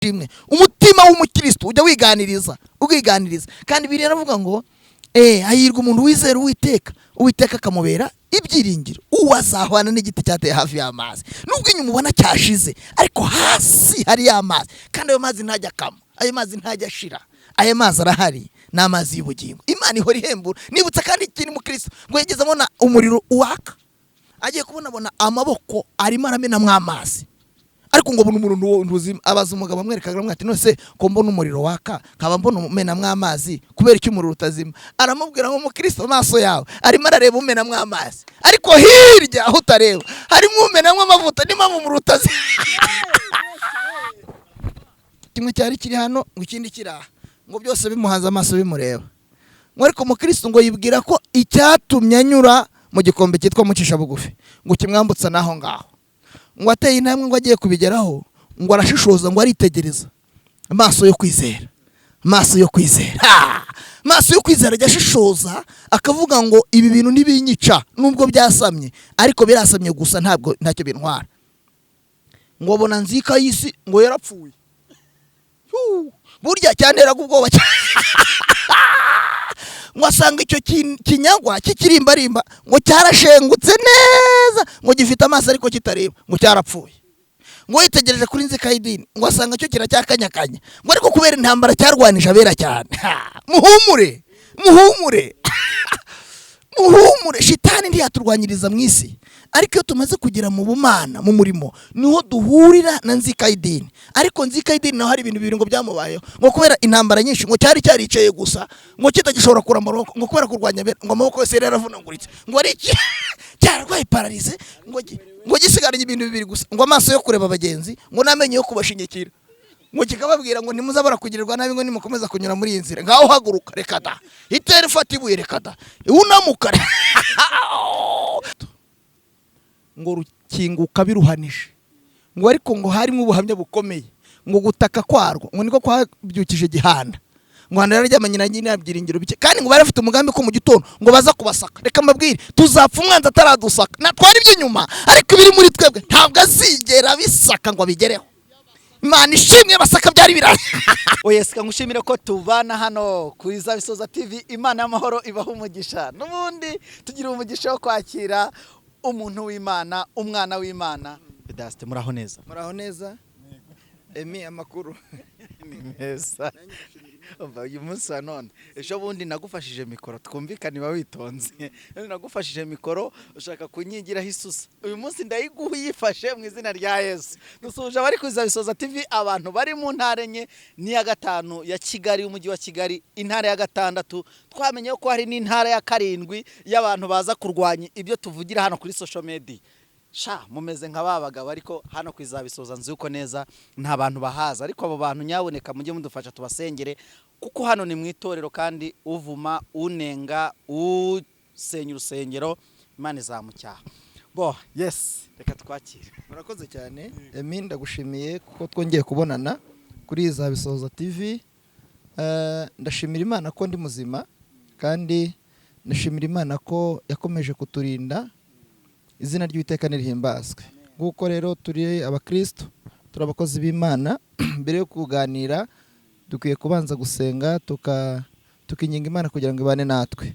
Ishimwe. Umutima w'umukristo ujya wiganiriza, ukiganiriza. Kandi biriya aravuga ngo hahirwa umuntu wizera Uwiteka, Uwiteka akamubera ibyiringiro, uwo azahwana n'igiti cyateye hafi y'amazi. Nubwo inyuma ubona cyashize, ariko hasi hari amazi, kandi ayo mazi ntajya akama, ayo mazi ntajya ashira, ayo mazi arahari, ni amazi y'ubugingo. Imana ihora ihembura. Nibutsa kandi ikintu mukristo ngo yageze abona umuriro waka, agiye kubona abona amaboko arimo aramenamo amazi, ariko ngo abona umuriro ntuzima. Abaza umugabo amwereka, aramubwira ati: "None se ko mbona umuriro waka, nkaba mbona umenamo amazi, kubera icyo umuriro utazima?" Aramubwira ngo: "Umukristo, amaso yawe arimo arareba umenamo amazi, ariko hirya aho utareba harimo umenamo amavuta, niyo mpamvu umuriro utazima." Kimwe cyari kiri hano, ngo ikindi kiri aha, ngo byose bimuhanze amaso, bimureba. Ngo ariko umukristo ngo yibwira ko icyatumye anyura mu gikombe cyitwa mucisha bugufi ngo kimwambutsa n'aho ngaho. Ngo ateye intambwe, ngo agiye kubigeraho, ngo arashishoza, ngo aritegereza. Amaso yo kwizera, amaso yo kwizera. Ha! Amaso yo kwizera ajya ashishoza, akavuga ngo ibi bintu ntibinyica, nubwo byasamye, ariko birasamye gusa, ntabwo ntacyo bintwara. Ngo abona nzika y'isi ngo yarapfuye. Yuu! Burya cyanteraga ubwoba cyane. Ngo asanga icyo kinyagwa kikirimbarimba, ngo cyarashengutse neza, ngo gifite amaso ariko kitareba, ngo cyarapfuye. Ngo yitegereje kuri nzika y'idini, ngo asanga cyo kiracyakanyakanya, ngo ariko kubera intambara cyarwanije abera cyane. Ha! Muhumure, muhumure, muhumure, shitani ntiyaturwanyiriza mu isi, ariko iyo tumaze kugera mu bumana, mu murimo, niho duhurira na nzika y'idini. Ariko nzika y'idini naho hari ibintu bibiri ngo byamubayeho. Ngo kubera intambara nyinshi, ngo cyari cyaricaye gusa, ngo kitagishobora kurambura amaboko, ngo kubera kurwanya abera, ngo amaboko yose yari yaravunaguritse, ngo ari iki cyararwaye paralysie, ngo gisigaranye ibintu bibiri gusa, ngo amaso yo kureba abagenzi, ngo n'amenyo yo kubashinyikira. Ngo kikababwira ngo ntimuzabura kugirirwa nabi, ngo nimukomeza kunyura muri iyi nzira. Ngaho haguruka, reka da, itera ifata ibuye, reka da, unamuka. Ngo rukinguka biruhanije, ngo ariko ngo harimo ubuhamya bukomeye, ngo gutaka kwarwo ngo niko kwabyukije gihanda. Ngo hano yararyamanye na nyina byiringiro bike, kandi ngo bari bafite umugambi ko mu gitondo ngo baza kubasaka. Reka mbabwire, tuzapfa umwanzi ataradusaka. Natwara iby'inyuma, ariko ibiri muri twebwe ntabwo azigera bisaka ngo abigereho. Imana ishimwe, basaka byari birari. Oya, sika ngushimire ko tubana hano kuri Zabisoza TV. Imana y'amahoro ibaha umugisha. N'ubundi tugira umugisha wo kwakira umuntu w'Imana, umwana w'Imana Vedaste. Muraho neza? Muraho neza, Emi, amakuru? Ni meza. Umva, uyu munsi wa none, ejo bundi nagufashije mikoro, twumvikane, iba witonze. None nagufashije mikoro ushaka kunyigiraho isusa, uyu munsi ndayiguha uyifashe mu izina rya Yesu. Dusuhuje abari kuri Zabisoza TV, abantu bari mu ntara enye n'iya gatanu ya Kigali, y'umujyi wa Kigali, intara ya gatandatu. Twamenye ko hari n'intara ya karindwi y'abantu baza kurwanya ibyo tuvugira hano kuri social media. Sha, mumeze nka ba bagabo, ariko hano ku Izabisoza nzi uko neza nta bantu bahaza, ariko abo bantu nyaboneka mujye mudufasha tubasengere, kuko hano ni mu itorero, kandi uvuma, unenga, usenya urusengero, Imana izamucyaha. Bo yes, reka twakire. Murakoze cyane, Emi, ndagushimiye kuko twongeye kubonana kuri Zabisoza TV. Ndashimira Imana ko ndi muzima, kandi ndashimira Imana ko yakomeje kuturinda. Izina ry'Uwiteka nirihimbazwe. Nk'uko rero turi abakristo, turi abakozi b'Imana, mbere yo kuganira dukwiye kubanza gusenga, tukinginga Imana kugira ngo ibane natwe.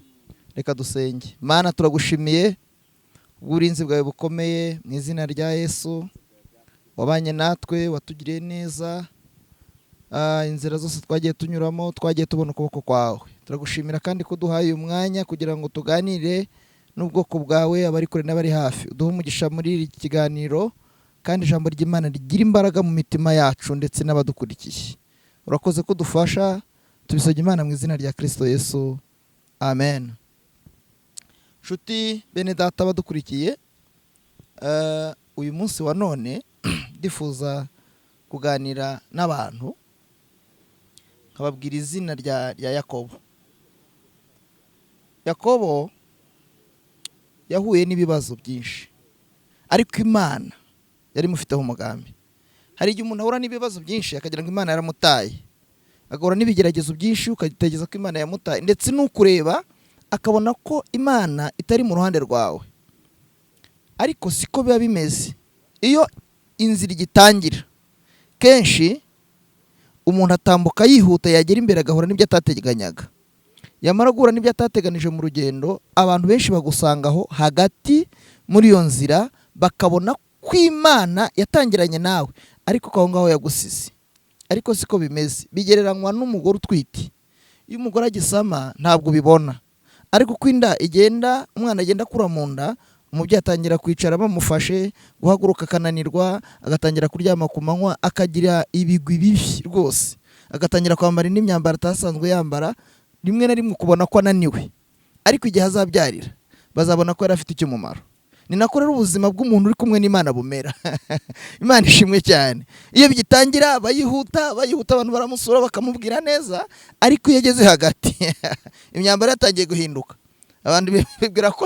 Reka dusenge. Mana, turagushimiye ubw'uburinzi bwawe bukomeye. Mu izina rya Yesu, wabanye natwe, watugiriye neza. Inzira zose twagiye tunyuramo twagiye tubona ukuboko kwawe. Turagushimira kandi ko uduhaye uyu mwanya kugira ngo tuganire n'ubwoko bwawe, abari kure n'abari hafi. Uduhe umugisha muri iki kiganiro, kandi ijambo ry'Imana rigira imbaraga mu mitima yacu ndetse n'abadukurikiye. Urakoze ko udufasha, tubisabye Imana mu izina rya Kirisito Yesu, amen. Nshuti bene data badukurikiye, uyu munsi wa none ndifuza kuganira n'abantu, nkababwira izina rya Yakobo. Yakobo yahuye n'ibibazo byinshi, ariko Imana yari imufiteho umugambi. Hari igihe umuntu ahura n'ibibazo byinshi akagira ngo Imana yaramutaye, agahura n'ibigeragezo byinshi ugatekereza ko Imana yamutaye, ndetse n'ukureba akabona ko Imana itari mu ruhande rwawe, ariko siko biba bimeze. Iyo inzira igitangira kenshi Umuntu atambuka yihuta, yagera imbere agahura n'ibyo atateganyaga. Yamara guhura n'ibyo atateganije mu rugendo, abantu benshi bagusanga aho hagati muri iyo nzira, bakabona ko Imana yatangiranye nawe ariko ko aho ngaho yagusize. Ariko siko bimeze, bigereranywa n'umugore utwite. Iyo umugore agisama ntabwo ubibona, ariko uko inda igenda, umwana agenda akura mu nda, umubyeyi atangira kwicara bamufashe, guhaguruka akananirwa, agatangira kuryama ku manywa, akagira ibigwi bibi rwose, agatangira kwambara indi myambaro atasanzwe yambara, rimwe na rimwe ukubona ko ananiwe. Ariko igihe azabyarira bazabona ko yari afite icy'umumaro. Ni nako rero ubuzima bw'umuntu uri kumwe n'Imana bumera. Imana ishimwe cyane. Iyo bigitangira bayihuta bayihuta, abantu baramusura bakamubwira neza, ariko iyo ageze hagati imyambaro yatangiye guhinduka, abantu bibwira ko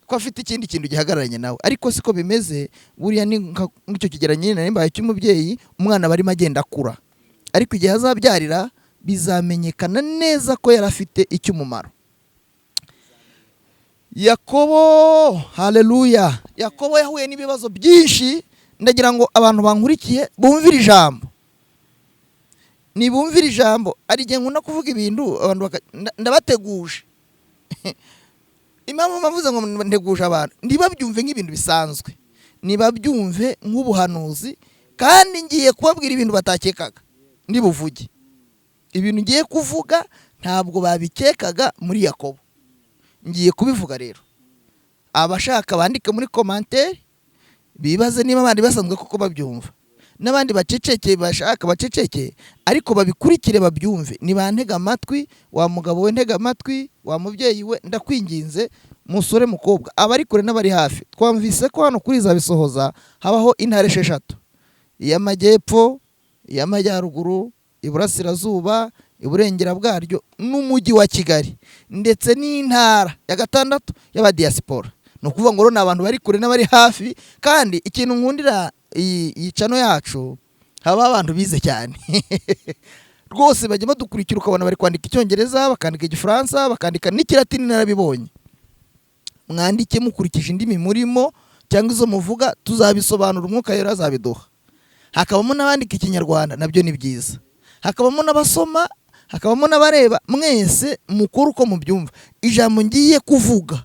afite ikindi kintu gihagararanye nawe, ariko siko bimeze. Buriya ni nk'icyo kigereranyo nyine nari mbahaye cy'umubyeyi, umwana barimo agenda akura, ariko igihe azabyarira bizamenyekana neza ko yari afite icy'umumaro. Yakobo, haleluya, Yakobo yahuye n'ibibazo byinshi. Ndagira ngo abantu bankurikiye bumvire ijambo, nibumvire ijambo. Ari igihe nkunda kuvuga ibintu abantu ndabateguje. Impamvu mbavuze ngo nteguje abantu, ntibabyumve nk'ibintu bisanzwe, nibabyumve nk'ubuhanuzi, kandi ngiye kubabwira ibintu batakekaga ndibuvuge. Ibintu ngiye kuvuga ntabwo babikekaga muri Yakobo, ngiye kubivuga rero. Abashaka bandike muri commentaire, bibaze niba abandi basanzwe koko babyumva, n'abandi baceceke bashaka baceceke, ariko babikurikire babyumve. Nibantega amatwi, wa mugabo we ntega amatwi, wa mubyeyi we ndakwinginze, musore mukobwa, abari kure n'abari hafi. Twamvise ko hano kuri Izabisohoza habaho intara 6: iy'amajyepfo, iy'amajyaruguru, iburasirazuba, iburengera bwaryo n'umujyi wa Kigali, ndetse n'intara ya 6 y'abadiaspora. Ni ukuvuga ngo ni abantu bari kure n'abari hafi. Kandi ikintu nkundira iyi channel yacu, haba abantu bize cyane rwose, bajya badukurikira ukabona bari kwandika Icyongereza, bakandika Igifaransa, bakandika n'Ikilatini. Narabibonye. Mwandike mukurikije indimi murimo cyangwa izo muvuga, tuzabisobanura, umwuka rero azabiduha. Hakabamo n'abandika Ikinyarwanda, nabyo ni byiza. Hakabamo n'abasoma, hakabamo n'abareba. Mwese mukore uko mubyumva. Ijambo ngiye kuvuga,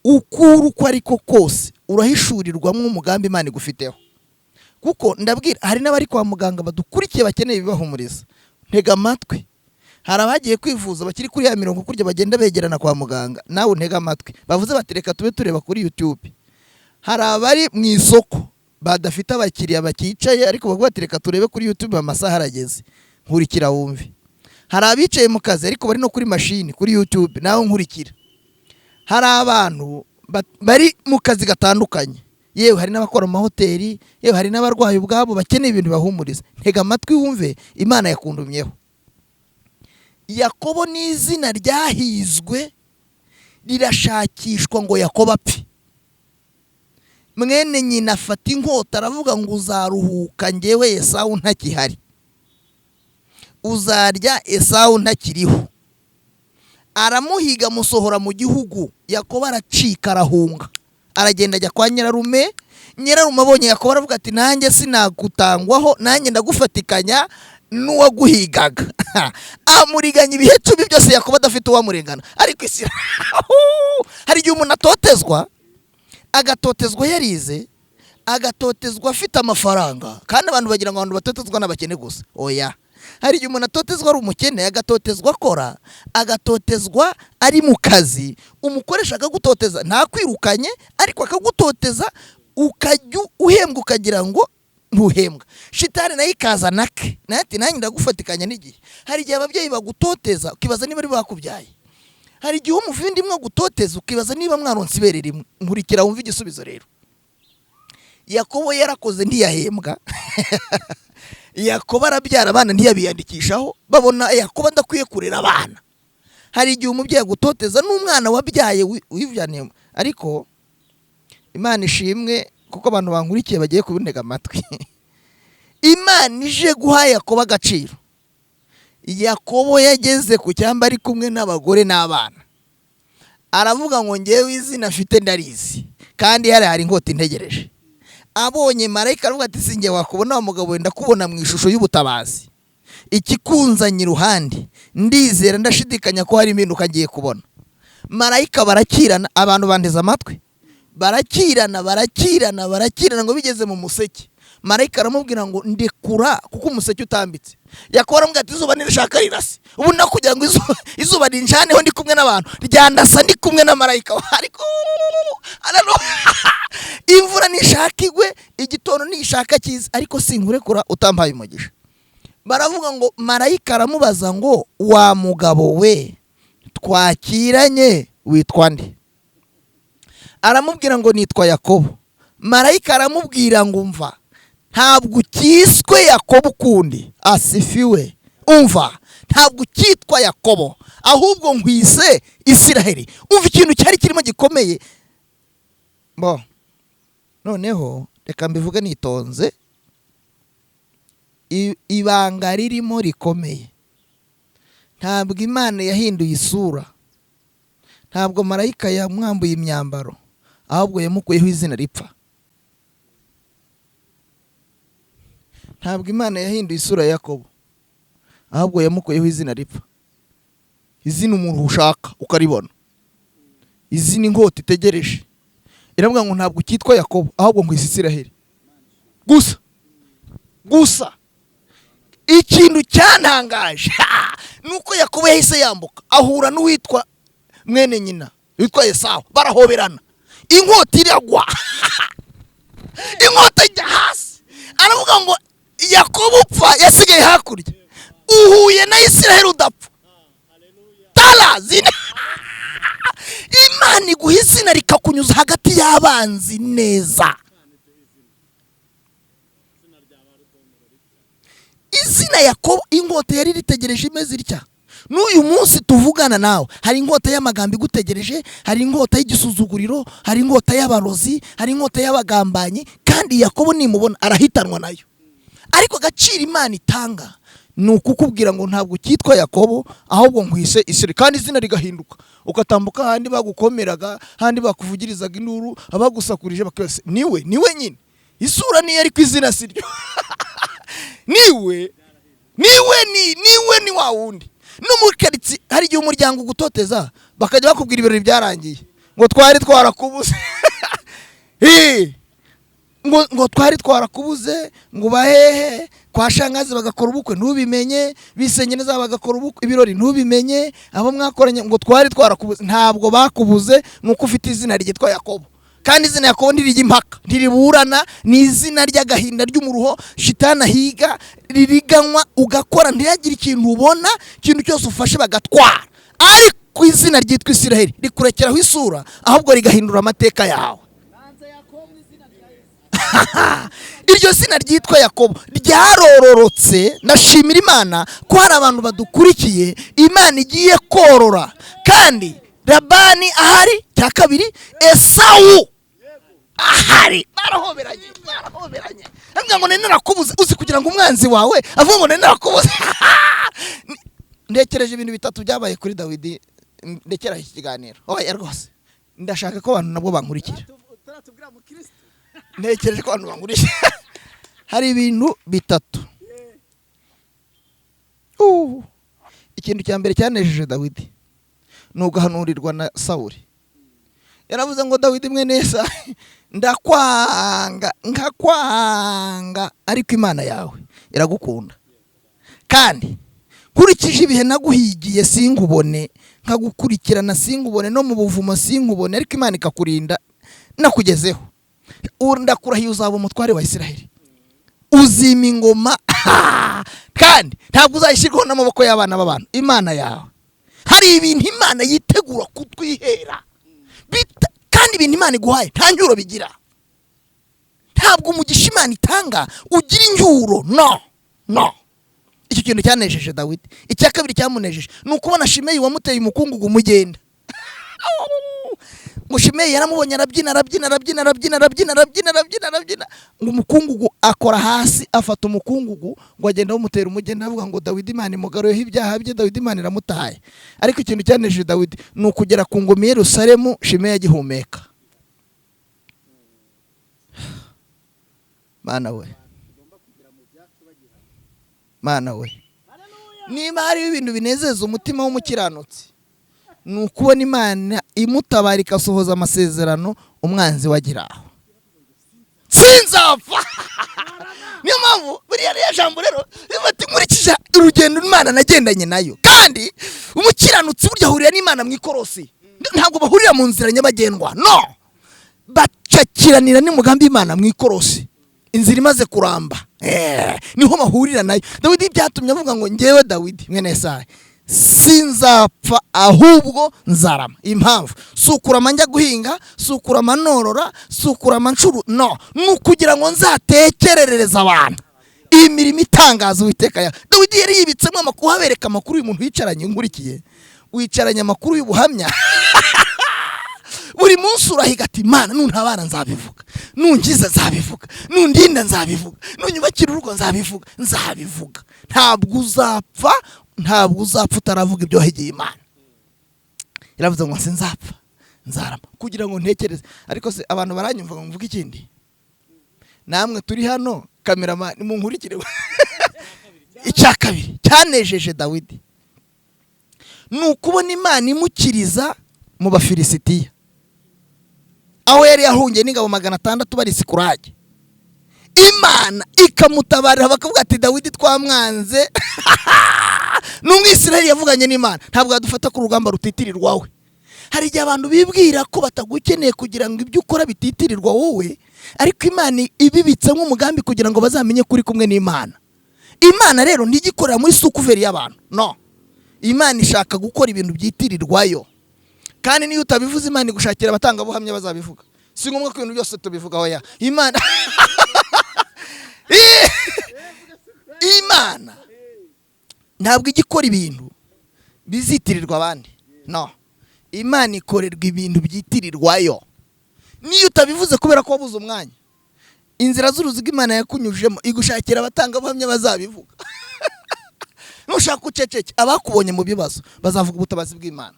ukura uko ariko kose urahishurirwamo umugambi Imana igufiteho. Kuko ndabwira, hari n'abari kwa muganga badukurikiye bakeneye ibibahumuriza, ntega amatwi. Hari abagiye kwivuza bakiri kuri ya mirongo kurya bagenda begerana kwa muganga, nawe untega amatwi, bavuze bati reka tube tureba kuri YouTube. Hari abari mu isoko badafite abakiriya bakicaye, ariko bavuga bati reka turebe kuri YouTube, amasaha arageze, nkurikira wumve. Hari abicaye mu kazi ariko bari no kuri mashini kuri YouTube, nawe nkurikira. Hari abantu bari mu kazi gatandukanye, yewe hari n'abakora mu mahoteli, yewe hari n'abarwayi ubwabo bakeneye ibintu bibahumuriza. Ntega amatwi wumve, Imana yakundumyeho. Yakobo ni izina ryahizwe rirashakishwa ngo Yakobo apfe. Mwene nyina afata inkota aravuga ngo uzaruhuka njyewe Esawu ntakihari, uzarya Esawu ntakiriho. Aramuhiga amusohora mu gihugu. Yakobo aracika arahunga, aragenda ajya kwa nyirarume. Nyirarume abonye Yakobo aravuga ati nanjye sinagutangwaho, nanjye ndagufatikanya n'uwaguhigaga. Amuriganya ibihe 10 byose, Yakobo adafite uwamurengana. Ariko isi hari igihe umuntu atotezwa, agatotezwa yarize, agatotezwa afite amafaranga, kandi abantu bagira ngo abantu batotezwa n'abakene gusa. Oya, hari igihe umuntu atotezwa ari umukene, agatotezwa akora, agatotezwa ari mu kazi, umukoresha akagutoteza ntakwirukanye, ariko akagutoteza ukajya uhembwa ukagira ngo ntuhembwa. Shitani nayo ikaza nake, nayo ati nanjye ndagufatikanya n'igihe. Hari igihe ababyeyi bagutoteza ukibaza niba ari bakubyaye. Hari igihe umuvandimwe agutoteza ukibaza niba mwaronse ibere rimwe. Nkurikira wumve igisubizo rero. Yakobo yarakoze ntiyahembwa. Yakobo arabyara abana ntiyabiyandikishaho, babona Yakobo adakwiye kurera abana. Hari igihe umubyeyi agutoteza n'umwana wabyaye wibyaniye, ariko Imana ishimwe kuko abantu bankurikiye bagiye kubintega amatwi. Imana ije guha Yakobo agaciro. Yakobo yageze ku cyamba ari kumwe n'abagore n'abana, aravuga ngo ngewe izina afite ndarizi, kandi hari inkota integereje. Abonye marayika aravuga ati sinjye wakubona wa mugabo wenda kubona mu ishusho y'ubutabazi. Ikikunzanye iruhande, ndizera ndashidikanya ko hari impinduka agiye kubona. Marayika barakirana, abantu bandeze amatwi, barakirana barakirana barakirana ngo bigeze mu museke. Marayika aramubwira ngo ndekura kuko umuseke utambitse. Yakobo aramubwira ati izuba nirishaka rirase, ubu no kugira ngo izuba rinjaneho ndi kumwe n'abantu, ryandasa ndi kumwe na marayika. Ariko imvura nishaka igwe, igitondo nishaka kiza, ariko sinkurekura utampaye umugisha. Baravuga ngo marayika aramubaza ngo wa mugabo we twakiranye witwa nde? Aramubwira ngo nitwa Yakobo. Marayika aramubwira ngo umva, ntabwo ukiswe Yakobo ukundi, asifiwe. Umva, ntabwo ukitwa Yakobo, ahubwo nkwise Isiraheli. Umva ikintu cyari kirimo gikomeye. Bo noneho reka mbivuge nitonze, ibanga ririmo rikomeye. Ntabwo Imana yahinduye isura, ntabwo marayika yamwambuye imyambaro, ahubwo yamukuyeho izina ripfa. Ntabwo Imana yahinduye isura ya Yakobo, ahubwo yamukuyeho izina ripfa. Izina umuntu ushaka ukaribona, izina inkota itegereje. Iravuga ngo ntabwo ukitwa Yakobo, ahubwo ngo Isiraheli. Gusa gusa ikintu cyantangaje nuko Yakobo yahise yambuka ahura n'uwitwa mwene nyina witwa Esawu, barahoberana, inkota iragwa, inkota ijya hasi. Aravuga ngo Yakobo upfa yasigaye hakurya, uhuye na Isiraheli udapfa. Tara zina Imana iguha izina rikakunyuza hagati y'abanzi neza. Izina Yakobo inkota yari ritegereje imeze itya. N'uyu munsi tuvugana nawe hari inkota y'amagambo igutegereje, hari inkota y'igisuzuguriro, hari inkota y'abarozi, hari inkota y'abagambanyi, kandi Yakobo nimubona arahitanwa nayo. Ariko agaciro Imana itanga ni ukukubwira ngo ntabwo ukitwa Yakobo, ahubwo nkwise Isiraheli. Kandi izina rigahinduka, ugatambuka handi bagukomeraga, handi bakuvugirizaga induru, abagusakurije bakibase niwe, niwe nyine. Isura niyo ariko izina siryo. Niwe niwe ni niwe ni wa wundi. No muri karitsiye hari igihe umuryango ugutoteza bakajya bakubwira ibirori byarangiye ngo twari twarakubuze, ngo twari twarakubuze, ngo bahehe kwa shangazi bagakora ubukwe ntubimenye, bisenye neza bagakora ubukwe ibirori ntubimenye, abo mwakoranye ngo twari twarakubuze. Ntabwo bakubuze, nuko ufite izina ryitwa Yakobo. Kandi izina Yakobo ntirijya impaka, ntiriburana, ni izina ry'agahinda ry'umuruho shitani ahiga, ririganywa ugakora ntihagire ikintu ubona, ikintu cyose ufashe bagatwara. Ariko izina ryitwa Isiraheli rikurekeraho isura, ahubwo rigahindura amateka yawe. Iryo zina ryitwa Yakobo ryarororotse. Ndashimira Imana ko hari abantu badukurikiye Imana igiye korora. Kandi Labani ahari, cya kabiri Esawu ahari, barahoberanye barahoberanye. Avuga ngo nari narakubuze. Uzi kugira ngo umwanzi wawe avuga ngo nari narakubuze. Ntekereje ibintu bitatu byabaye kuri Dawidi, ndekera iki kiganiro. Oya rwose ndashaka ko abantu nabwo bankurikira. Ntekereje ko abantu bankurikira. Hari ibintu bitatu. Ikintu cya mbere cyanejeje Dawidi ni ugahanurirwa na Sawuli. Yaravuze ngo Dawidi mwene Yesayi, ndakwanga nkakwanga, ariko Imana yawe iragukunda, kandi nkurikije ibihe naguhigiye sinkubone, nkagukurikirana sinkubone, no mu buvumo sinkubone, ariko Imana ikakurinda nakugezeho. Ndakurahiye uzaba umutware wa Isiraheli, uzima ingoma, kandi ntabwo uzayishyirwaho n'amaboko y'abana b'abantu. Imana yawe, hari ibintu Imana yitegura kutwihera, kandi ibintu Imana iguhaye nta nyuro bigira. Ntabwo umugisha Imana itanga ugira injyuro. No no, icyo kintu cyanejeje Dawidi. Icya kabiri cyamunejeje ni ukubona Shimeyi wamuteye umukungugu umugenda. Ngo Shimeyi yaramubonye arabyina arabyina arabyina arabyina arabyina arabyina arabyina arabyina, ngo umukungugu akora hasi, afata umukungugu ngo agenda awumutera umugenda, avuga ngo Dawidi Imana imugaruyeho ibyaha bye, Dawidi Imana iramutaye. Ariko ikintu cyanejeje Dawidi ni ukugera ku ngoma i Yerusalemu Shimeyi agihumeka. Mana we, Mana we, Niba hariho ibintu binezeza umutima w'umukiranutsi, ni ukubona Imana imutabara ikasohoza amasezerano umwanzi wagira aho. Sinzapfa. Niyo mpamvu buriya ririya jambo rero rivuga ati nkurikije urugendo Imana nagendanye nayo. Kandi umukiranutsi burya ahurira n'Imana mu ikorosi, ntabwo bahurira mu nzira nyabagendwa, no bacakiranira n'umugambi w'Imana mu ikorosi, inzira imaze kuramba, niho bahurira nayo. Dawidi byatumye avuga ngo ngewe Dawidi mwene Yesayi sinzapfa ahubwo nzarama. Impamvu si ukurama njya guhinga, si ukurama norora, si ukurama ncuru, no ni ukugira ngo nzatekerereze abantu iyi mirimo itangaza Uwiteka ya Dawidi yari yibitsemo amakuru. Abereka amakuru y'umuntu wicaranye, nkurikiye wicaranye amakuru y'ubuhamya. Buri munsi urahiga ati Imana nuntabara nzabivuga, nunkiza nzabivuga, nundinda nzabivuga, nunyubakira urugo nzabivuga, nzabivuga. Ntabwo uzapfa, ntabwo uzapfa utaravuga ibyo wahigiye Imana. Yaravuze ngo sinzapfa nzarama kugira ngo ntekereze. Ariko se abantu baranyumva ngo mvuge ikindi? Namwe turi hano, kameramani munkurikire. Icya kabiri cyanejeje Dawidi ni ukubona Imana imukiriza mu Bafilisitiya, aho yari yahungiye n'ingabo 600 bari Sikurage, Imana ikamutabarira bakavuga ati Dawidi twamwanze, ni Umwisirayeli yavuganye n'Imana, ntabwo yadufata ku rugamba rutitirirwawe. Hari igihe abantu bibwira ko batagukeneye kugira ngo ibyo ukora bititirirwa wowe, ariko Imana ibibitsemo umugambi kugira ngo bazamenye ko uri kumwe n'Imana. Imana rero ntigikorera muri sukuveri y'abantu, no Imana ishaka gukora ibintu byitirirwayo. Kandi niyo utabivuze Imana igushakira abatangabuhamya bazabivuga. Si ngombwa ko ibintu byose tubivuga, oya. Imana ntabwo ijya ikora ibintu bizitirirwa abandi, no Imana ikorerwa ibintu byitirirwayo. Niyo utabivuze kubera ko wabuze umwanya, inzira z'uruziga Imana yakunyujemo igushakira abatangabuhamya bazabivuga. Nushaka uceceke, abakubonye mu bibazo bazavuga ubutabazi bw'Imana,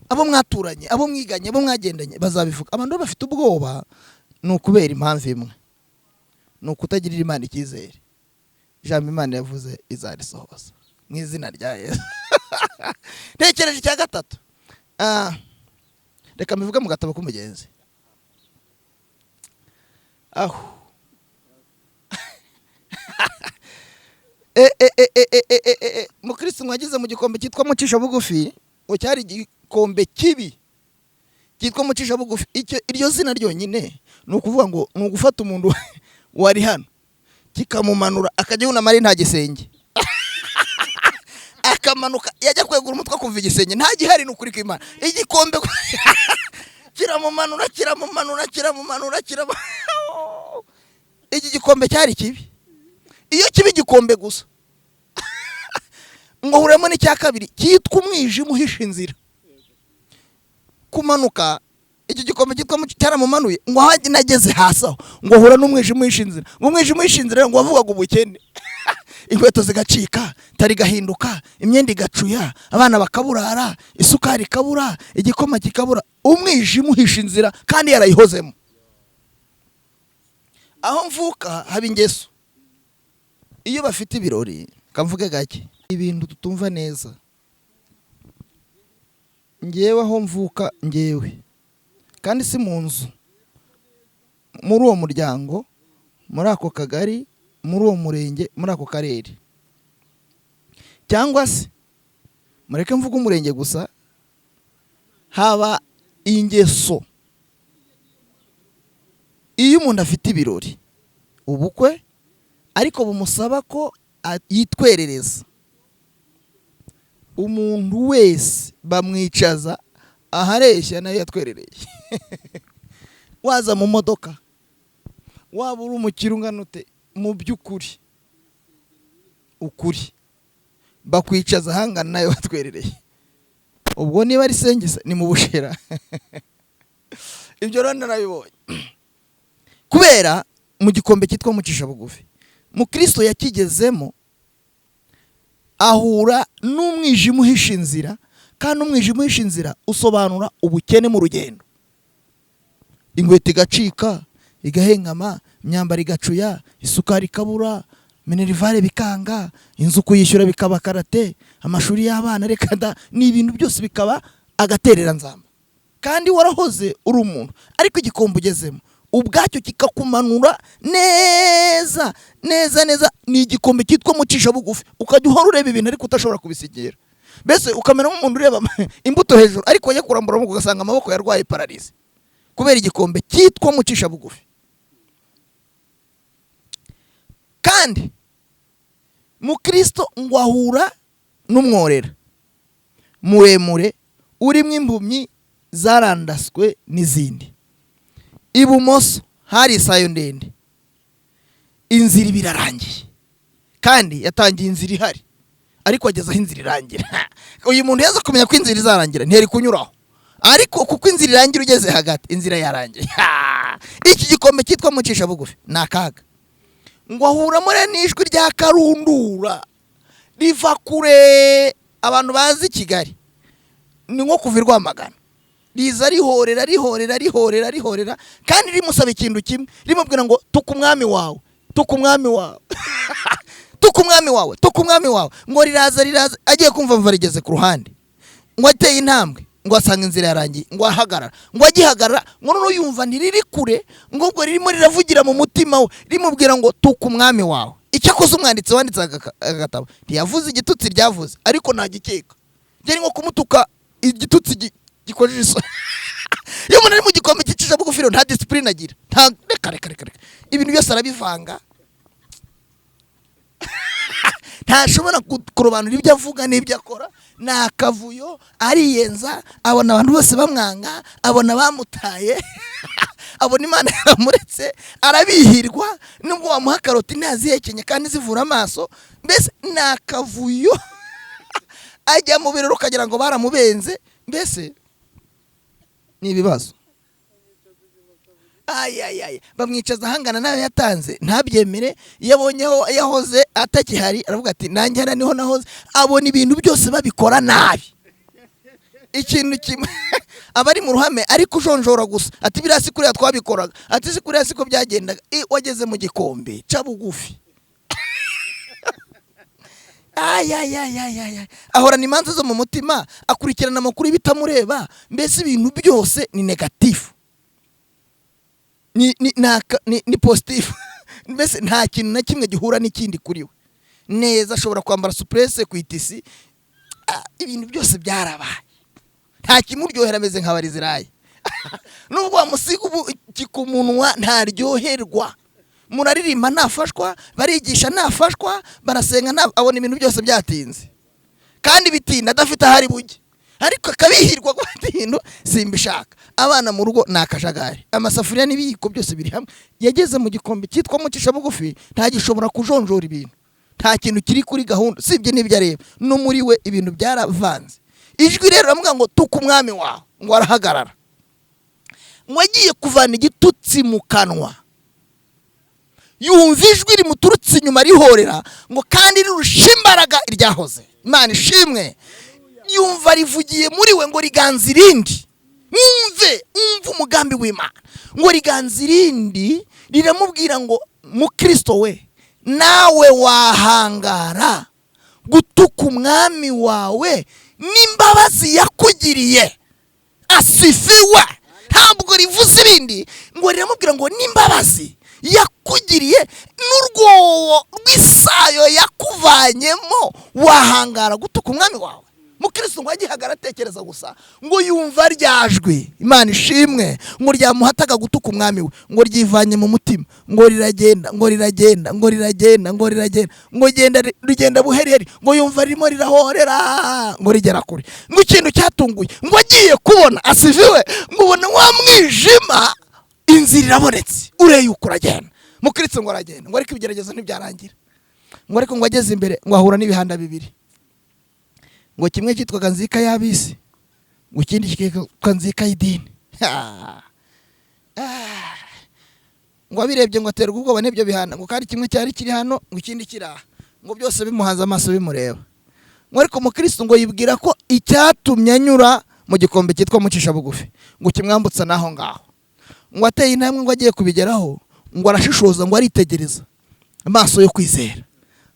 abo mwaturanye, abo mwiganye, abo mwagendanye bazabivuga. Abantu bafite ubwoba ni ukubera impamvu imwe, ni ukutagirira Imana icyizere. Ijambo Imana yavuze izarisohoza mu izina rya Yesu. Ntekereje icya gatatu, reka mbivuge mu gatabo k'umugenzi. Aho mukristo mwagize mu gikombe cyitwa mucisha bugufi, ngo cyari igikombe kibi cyitwa mucisha bugufi. Iryo zina ryonyine ni ukuvuga ngo ni ugufata umuntu wari hano kikamumanura akajya yunama ari nta gisenge, akamanuka yajya kwegura umutwe akumva igisenge nta gihari. Ni ukuri kw'Imana, igikombe kiramumanura kiramumanura kiramumanura kiramumanura. Iki gikombe cyari kibi. Iyo kiba igikombe gusa ngo huremo n'icya kabiri cyitwa umwijima uhisha inzira. Kumanuka iki gikombe cyitwa cyaramumanuye, ngo aho nageze hasi aho ngo hura n'umwijima uhisha inzira. Ngo umwijima uhisha inzira ngo wavugaga ubukene, inkweto zigacika, tari gahinduka, imyenda igacuya, abana bakaburara, isukari ikabura, igikoma kikabura. Umwijima uhisha inzira kandi yarayihozemo. Aho mvuka haba ingeso, iyo bafite ibirori, kamvuge gake ibintu tutumva neza. Ngewe aho mvuka, ngewe kandi si mu nzu, muri uwo muryango, muri ako kagari, muri uwo murenge, muri ako karere, cyangwa se mureke mvuge umurenge gusa, haba ingeso. Iyo umuntu afite ibirori, ubukwe, ariko bumusaba ko yitwerereza, umuntu wese bamwicaza ahareshya nayo yatwerereye. Waza mu modoka, waba uri umukire ungana ute, mu by'ukuri ukuri bakwicaza ahangana nayo watwerereye. Ubwo niba ari sengisa ni mu bushera. Ibyo rero narabibonye kubera mu gikombe cyitwa mucisha bugufi. Mukristo yakigezemo ahura n'umwijima uhisha inzira, kandi umwijima uhisha inzira usobanura ubukene mu rugendo. Inkweto igacika igahengama, imyambaro igacuya, isukari ikabura, Minerval bikanga, inzu kuyishyura bikaba karate, amashuri y'abana reka da, ni ibintu byose bikaba agatereranzamba. Kandi warahoze uri umuntu, ariko igikombe ugezemo ubwacyo kikakumanura neza neza neza. Ni igikombe cyitwa mucisha bugufi, ukajya uhora ureba ibintu ariko udashobora kubisigira. Mbese ukamera nk'umuntu ureba imbuto hejuru, ariko wajya kurambura amaboko ugasanga amaboko yarwaye paralysé kubera igikombe cyitwa mucisha bugufi. Kandi mukristo ngo ahura n'umworera muremure urimo impumyi zarandaswe n'izindi. Ibumoso hari isayo ndende, inzira iba irarangiye, kandi yatangiye inzira ihari, ariko ageze aho inzira irangira. Uyu muntu yaza kumenya ko inzira izarangira ntiyari kunyuraho, ariko kuko inzira irangira ugeze hagati, inzira yarangiye. Iki gikombe cyitwa mucisha bugufi ni akaga. Ngo ahuramo rero n'ijwi rya karundura riva kure. Abantu bazi Kigali ni nko kuva i Rwamagana, riza rihorera rihorera rihorera rihorera, kandi rimusaba ikintu kimwe, rimubwira ngo tuka umwami wawe, tuka umwami wawe, tuka umwami wawe, tuka umwami wawe. Ngo riraza riraza, agiye kumva mva rigeze ku ruhande, ngo ateye intambwe ngo asanga inzira yarangiye, ngo ahagarara, ngo agihagarara ngo noneho yumva ntiriri kure, ngo ubwo ririmo riravugira mu mutima we rimubwira ngo tuka umwami wawe. Icyakoze umwanditsi wanditse aka gatabo ntiyavuze igitutsi ryavuze, ariko ntagikeka byari nko kumutuka igitutsi gikojeje isoni. Iyo umuntu ari mu gikombe cyicisha bugufi rero nta discipline agira, nta, reka reka reka reka, ibintu byose arabivanga, ntashobora kurobanura ibyo avuga n'ibyo akora, ni akavuyo, ariyenza, abona abantu bose bamwanga, abona bamutaye, abona Imana yaramuretse, arabihirwa, nubwo wamuha karoti ntazihekenye kandi zivura amaso. Mbese ni akavuyo, ajya mu birori ukagira ngo baramubenze, mbese ni ibibazo. Ayayaya, bamwicaza ahangana nayo yatanze ntabyemere. Iyo abonye aho yahoze atakihari aravuga ati nanjye hariya niho nahoze. Abona ibintu byose babikora nabi, ikintu kimwe aba ari mu ruhame ariko ujonjora gusa, ati biriya si kuriya twabikoraga, ati si kuriya siko byagendaga. Wageze mu gikombe ca bugufi. Ayayayayaya, ahorana imanza zo mu mutima, akurikirana amakuru y'ibitamureba, mbese ibintu byose ni négatif, ni positif, mbese nta kintu na kimwe gihura n'ikindi kuri we neza. Ashobora kwambara souplesse ku itisi, ibintu byose byarabaye, nta kimuryohera, ameze nka barizirayi. Nubwo wamusiga ubu ku munwa ntaryoherwa. Muraririmba ntafashwa, barigisha ntafashwa, barasenga nta, abona ibintu byose byatinze kandi bitinda adafite aho ari bujye, ariko akabihirwa gufata ibintu simbishaka. Abana mu rugo ni akajagari, amasafuriya n'ibiyiko byose biri hamwe. Yageze mu gikombe cyitwa mucisha bugufi, ntagishobora kujonjora ibintu, nta kintu kiri kuri gahunda usibye n'ibyo areba, no muri we ibintu byaravanze. Ijwi rero riramubwira ngo tuka umwami wawe, ngo arahagarara, ngo agiye kuvana igitutsi mu kanwa yumva ijwi rimuturutse inyuma rihorera, ngo kandi rirusha imbaraga iryahoze. Imana ishimwe. Yumva rivugiye muri we ngo riganza irindi. Mwumve, umve umugambi w'Imana. Ngo riganza irindi riramubwira ngo mukristo we, nawe wahangara gutuka umwami wawe n'imbabazi yakugiriye? Asifiwe. Ntabwo rivuze ibindi, ngo riramubwira ngo n'imbabazi yakugiriye n'urwobo rw'isayo yakuvanyemo, wahangara gutuka umwami wawe? Mukristo ngo agihagara atekereza gusa, ngo yumva ryajwi, Imana ishimwe, ngo ryamuhataga gutuka umwami we, ngo ryivanye mu mutima, ngo riragenda, ngo riragenda, ngo riragenda, ngo riragenda, ngo genda rigenda buheriheri, ngo yumva ririmo rirahorera, ngo rigera kure. Ngo ikintu cyatunguye, ngo agiye kubona, asifiwe, ngo ubona wa mwijima inzira irabonetse, ureyuka uragenda. Mukristo ngo aragenda, ngo ariko ibigeragezo ntibyarangira, ngo ariko ngo ageze imbere ngo ahura n'ibihanda bibiri, ngo kimwe cyitwaga nzika y'ab'isi, ngo ikindi kikitwa nzika y'idini. Ngo abirebye ngo aterwa ubwoba n'ibyo bihanda, ngo kandi kimwe cyari kiri hano, ngo ikindi kiri aha, ngo byose bimuhanze amaso bimureba. Ngo ariko umukristo ngo yibwira ko icyatumye anyura mu gikombe cyitwa mucisha bugufi ngo kimwambutsa n'aho ngaho. Ngo ateye intambwe ngo agiye kubigeraho, ngo arashishoza, ngo aritegereza amaso yo kwizera.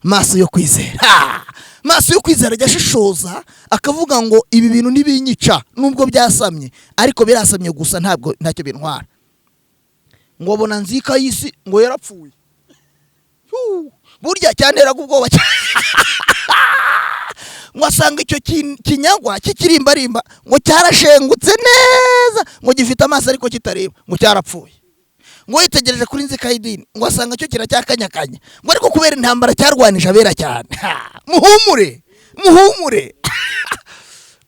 Maso yo kwizera. Ha! Maso yo kwizera ajya ashishoza akavuga ngo ibi bintu ntibinyica nubwo byasamye, ariko birasamye gusa, ntabwo ntacyo bintwara. Ngo abona nzika y'isi ngo yarapfuye. Huu! Burya cyanteraga ubwoba cyane. Ngo asanga icyo kinyagwa kikirimbarimba, ngo cyarashengutse neza, ngo gifite amaso ariko kitareba, ngo cyarapfuye. Ngo yitegereje kuri nzika y'idini, ngo asanga cyo kiracyakanyakanya, ngo ariko kubera intambara cyarwanije abera cyane. Ha! Muhumure, muhumure,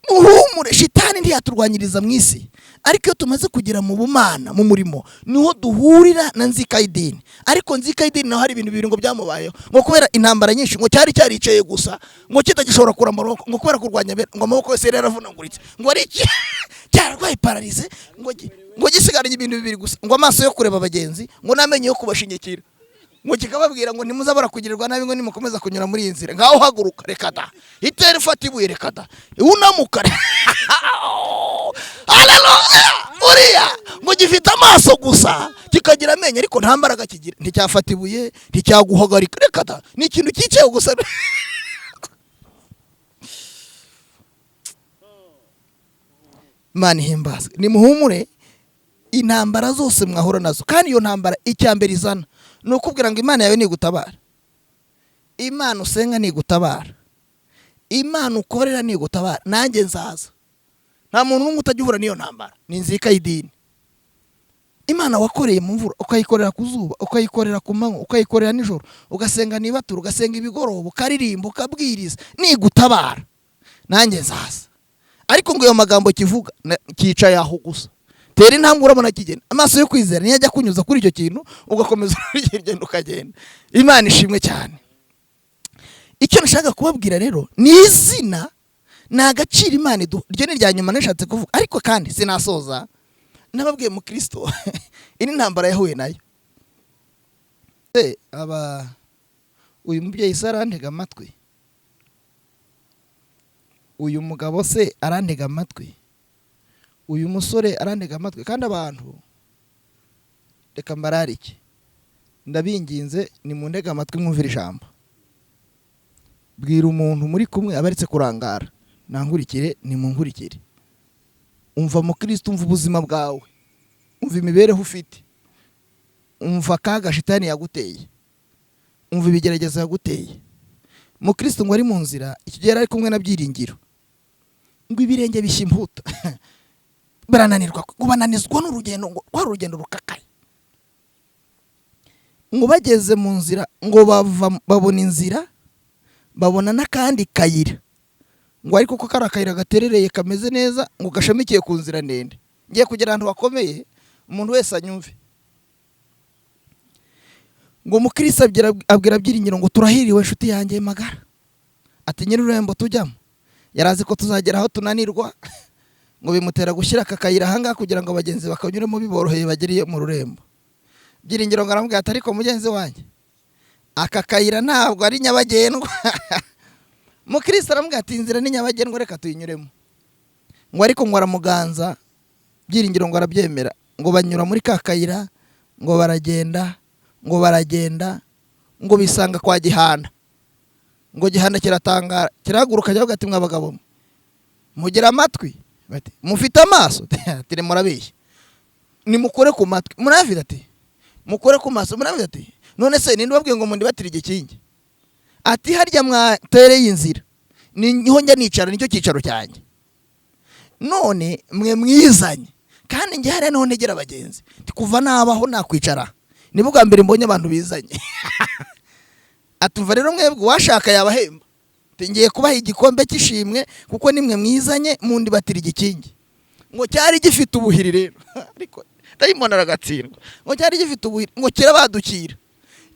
muhumure, shitani ntiyaturwanyiriza mu isi, ariko iyo tumaze kugera mu bumana, mu murimo, niho duhurira na nzika y'idini. Ariko nzika y'idini naho hari ibintu bibiri ngo byamubayeho, ngo kubera intambara nyinshi ngo cyari cyaricaye gusa, ngo kitagishobora kurambura amaboko, ngo kubera kurwanya abera, ngo amaboko yose yari yaravunagurutse, ngo ari iki cyararwaye paralysie, ngo gisigaranye ibintu bibiri gusa, ngo amaso yo kureba abagenzi, ngo n'amenyo yo kubashinyikira, ngo kikababwira ngo ntimuzabura kugirirwa nabi, ngo nimukomeza kunyura muri iyi nzira. Ngaho haguruka, reka da, itera ifata ibuye, reka da, unamuka. Haleluya! Uriya ngo gifite amaso gusa, kikagira amenyo, ariko nta mbaraga kigira, nticyafata ibuye, nticyaguhagarika, reka da, ni ikintu cyicaye gusa. Imana ihimbazwe. Nimuhumure, intambara zose mwahura nazo, kandi iyo ntambara icya mbere izana ni ukubwira ngo Imana yawe nigutabara, Imana usenga nigutabara, Imana ukorera nigutabara, nanjye nzaza. Nta muntu n'umwe utajya uhura n'iyo ntambara, ni inzika y'idini. Imana wakoreye mu mvura, ukayikorera ku zuba, ukayikorera ku manywa, ukayikorera nijoro, ugasenga nibatura, ugasenga ibigoroba, ukaririmba, ukabwiriza, nigutabara nanjye nzaza. Ariko ngo ayo magambo kivuga cyicaye aho gusa, tera intambwe urabona kigenda. Amaso yo kwizera niyo ajya kunyuza kuri icyo kintu, ugakomeza urugendo ukagenda. Imana ishimwe cyane. Icyo nashaka kubabwira rero ni izina, ni agaciro Imana iduha. Iryo ni irya nyuma nashatse kuvuga, ariko kandi sinasoza nababwiye mu Kristo iyi ni intambara yahuye nayo. Aba uyu mubyeyi se arantega amatwi, uyu mugabo se arantega amatwi, uyu musore arantega amatwi. Kandi abantu reka mbararike, ndabinginze nimundege amatwi mwumvire ijambo. Bwira umuntu muri kumwe abaretse kurangara, nangurikire, nimunkurikire. Umva mu Kristo, umva ubuzima bwawe, umva imibereho ufite, umva akaga shitani yaguteye, umva ibigeragezo yaguteye. Mu Kristo ngo ari mu nzira, icyo gihe yari ari kumwe na Byiringiro, ngo ibirenge bishya imputa barananirwa, ngo bananizwa n'urugendo, ngo rwari urugendo rukakaye. Ngo bageze mu nzira, ngo babona inzira, babona n'akandi kayira, ngo ariko ko kari akayira gaterereye kameze neza, ngo gashamikiye ku nzira ndende. Ngiye kugera ahantu hakomeye, umuntu wese anyumve. Ngo mukristo abwira Byiringiro ngo turahiriwe inshuti yanjye magara, ati nyir'ururembo tujyamo yari azi ko tuzagera aho tunanirwa, ngo bimutera gushyira aka kayira ahangaha kugira ngo abagenzi bakanyuremo biboroheye bagere mu rurembo. Byiringiro ngo aramubwira ati ariko mugenzi wanjye aka kayira ntabwo ari nyabagendwa. Mukristo aramubwira ati inzira ni nyabagendwa, reka tuyinyuremo. Ngo ariko ngo aramuganza, Byiringiro ngo arabyemera, ngo banyura muri ka kayira, ngo baragenda, ngo baragenda, ngo bisanga kwa Gihana. Ngo Gihana kiratangara, kirahaguruka kiravuga ati mwa bagabo mwe, mugira amatwi? Bati mufite amaso? Ati murabeshya, nimukore ku matwi. Murabwira ati mukore ku maso. Murabwira ati none se ninde ubabwiye ngo mundibatire igikingi? Ati harya mwatereye inzira niho njya nicara, nicyo cyicaro cyanjye, none mwe mwizanye, kandi njye hariya niho ntegera abagenzi. Kuva nabaho nakwicara, nibwo bwa mbere mbonye abantu bizanye. Atuva rero mwebwe uwashaka yabahemba, ngiye kubaha igikombe cy'ishimwe kuko nimwe mwizanye mundibatira igikingi. Ngo cyari gifite ubuhiri rero, ariko dayimoni aragatsindwa. Ngo cyari gifite ubuhiri, ngo kirabadukira,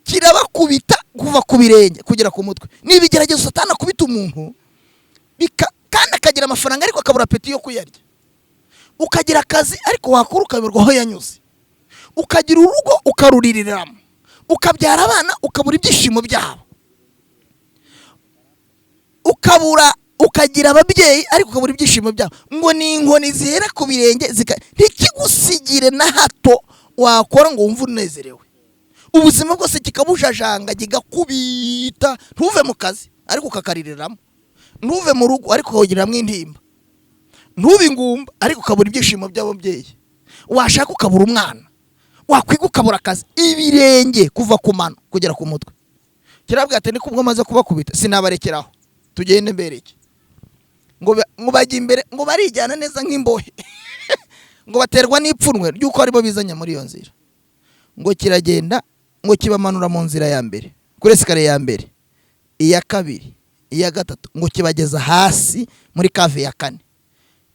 kirabakubita kuva ku birenge kugera ku mutwe. Ni ibigeragezo Satani akubita umuntu, kandi akagira amafaranga ariko akabura appétit yo kuyarya. Ukagira akazi ariko wakora ukayoberwa aho yanyuze, ukagira urugo ukaruririramo, ukabyara abana ukabura ibyishimo byabo, ukabura, ukagira ababyeyi ariko ukabura ibyishimo byabo. Ngo ni inkoni zihera ku birenge, ntikigusigire na hato wakora ngo wumve unezerewe. Ubuzima bwose kikabujajanga, kigakubita, ntuve mu kazi ariko ukakaririramo, ntuve mu rugo ariko ukagiriramo intimba, ntube ingumba ariko ukabura ibyishimo by'ababyeyi, washaka ukabura umwana, wakwiga ukabura akazi, ibirenge kuva ku mano kugera ku mutwe. Kirabwira ati niko ubwo maze kubakubita sinabarekeraho, tugende mbereke. Ngo bajya imbere, ngo barijyana neza nk'imbohe, ngo baterwa n'ipfunwe ry'uko aribo bizanye muri iyo nzira. Ngo kiragenda, ngo kibamanura mu nzira ya mbere, kuri esikariye ya mbere, iya kabiri, iya gatatu, ngo kibageza hasi muri kave ya kane.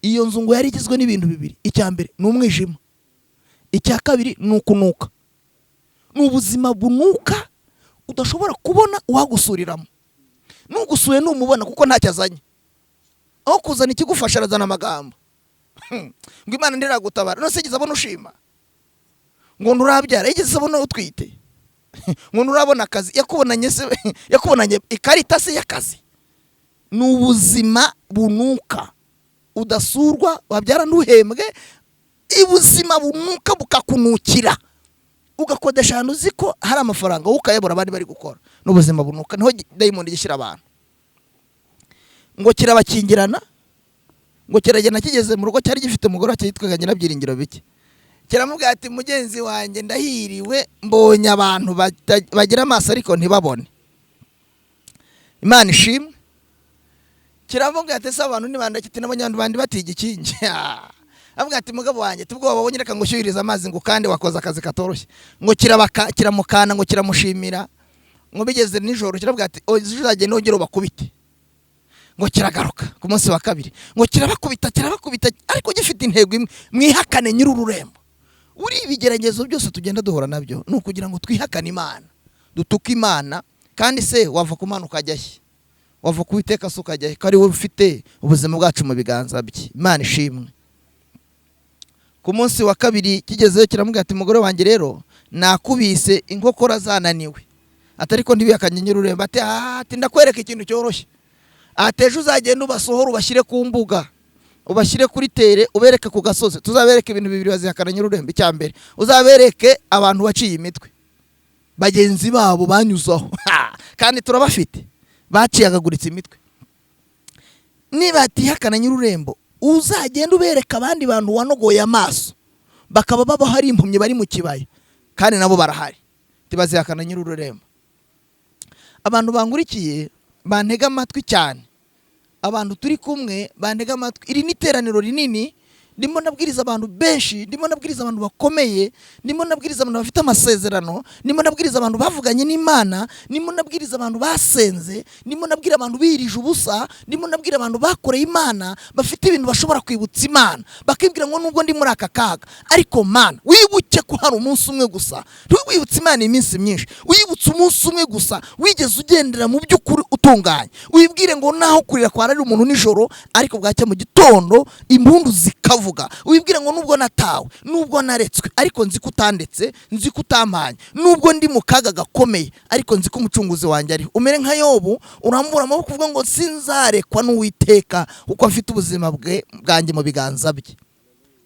Iyo nzu ngo yari igizwe n'ibintu bibiri: icya mbere ni umwijima, icya kabiri ni ukunuka. Ni ubuzima bunuka udashobora kubona uwagusuriramo, nugusuye numubona kuko ntacyo azanye. Aho kuzana ikigufasha arazana amagambo ngo Imana ndiragutabara, none se igeze abona ushima, ngo nturabyara, igeze abona utwite, ngo nturabona akazi, yakubonanye se, yakubonanye ikarita se y'akazi. Ni ubuzima bunuka, udasurwa, wabyara ntuhembwe, ubuzima bunuka bukakunukira, ugakodesha ahantu uzi ko hari amafaranga wowe ukayabura abandi bari gukora. N'ubuzima bunuka, niho dayimoni gishyira abantu. Ngo kirabakingirana, ngo kiragenda, kigeze mu rugo cyari gifite umugore cyitwaga Nyirabyiringiro bike. Kiramubwira ati mugenzi wanjye ndahiriwe, mbonye abantu bagira amaso ariko ntibabone. Imana ishimwe. Kiramubwira ati se abantu nibandakiti n'abanyarwanda bandi batiga ikingi. Avuga ati mugabo wanjye tubwo wabonye reka ngushyuhirize amazi ngo kandi wakoze akazi katoroshye. Ngo kirabaka, kiramukana, ngo kiramushimira. Ngo bigeze nijoro kirabwira ati uzagenda wongere ubakubite. Ngo kiragaruka ku munsi wa kabiri, ngo kirabakubita, kirabakubita, ariko gifite intego imwe: mwihakane nyir'ururembo. Uri ibigeragezo byose tugenda duhura nabyo ni ukugira ngo twihakane Imana, dutuke Imana. Kandi se wava ku Mana ukajya he? Wava ku Uwiteka se ukajya he? Ko ari we ufite ubuzima bwacu mu biganza bye. Imana ishimwe. Ku munsi wa kabiri kigezeyo kiramubwira ati mugore wanjye rero nakubise inkokora zananiwe, ati ariko ntibihakanye nyir'ururembo. Ati ati ndakwereka ikintu cyoroshye, ati ejo uzagenda ubasohora ubashyire ku mbuga, ubashyire kuri tere, ubereke ku gasozi. Tuzabereke ibintu bibiri bazihakana nyir'ururembo. Icya mbere uzabereke abantu baciye imitwe bagenzi babo banyuzaho, kandi turabafite baciyagaguritse imitwe. Niba atihakana nyir'ururembo, uzagenda ubereka abandi bantu wanogoye amaso bakaba babaho ari impumyi bari mu kibaya, kandi nabo barahari, ntibazihakana nyir'ururembo. Abantu bangurikiye bantega amatwi cyane, abantu turi kumwe bantega amatwi. Iri ni iteraniro rinini, ndimo nabwiriza abantu benshi, ndimo nabwiriza abantu bakomeye, ndimo nabwiriza abantu bafite amasezerano, ndimo nabwiriza abantu bavuganye n'Imana, ndimo nabwiriza abantu basenze, ndimo nabwira abantu birije ubusa, ndimo nabwira abantu bakoreye Imana, bafite ibintu bashobora kwibutsa Imana, bakibwira ngo nubwo ndi muri aka kaga ariko Mana wibuke ko hari umunsi umwe gusa. Ntiwibutse Imana iminsi myinshi, wibutse umunsi umwe gusa wigeze ugendera mu by'ukuri utunganye. Wibwire ngo naho kurira kwararira umuntu nijoro, ariko bwacya mu gitondo impundu zikavuga. Wibwire ngo nubwo natawe, nubwo naretswe, ariko nzi ko utandetse, nzi ko utampanye, nubwo ndi mu kaga gakomeye, ariko nzi ko umucunguzi wanjye ariho. Umere nka Yobu, urambura amaboko uvuga ngo sinzarekwa n'Uwiteka kuko afite ubuzima bwe bwanjye mu biganza bye.